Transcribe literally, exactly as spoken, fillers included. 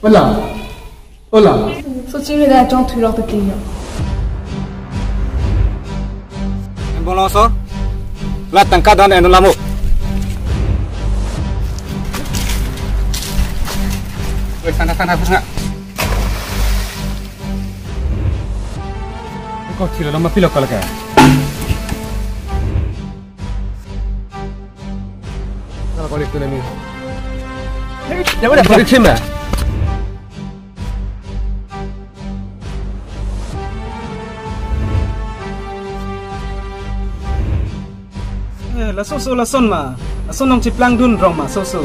Hola. Hola. Sochi me da chongthui rok te ting yo. Em bolo so. La tangka don eno lamo. Woi, sana, sana, sana. Ko thilo lama pilo kala ka. Kalau kau itu nami. Hei, ya udah, balik sini, Mbak. Eh, laso so lason ma. Lason nong chiplang dun rong ma so so.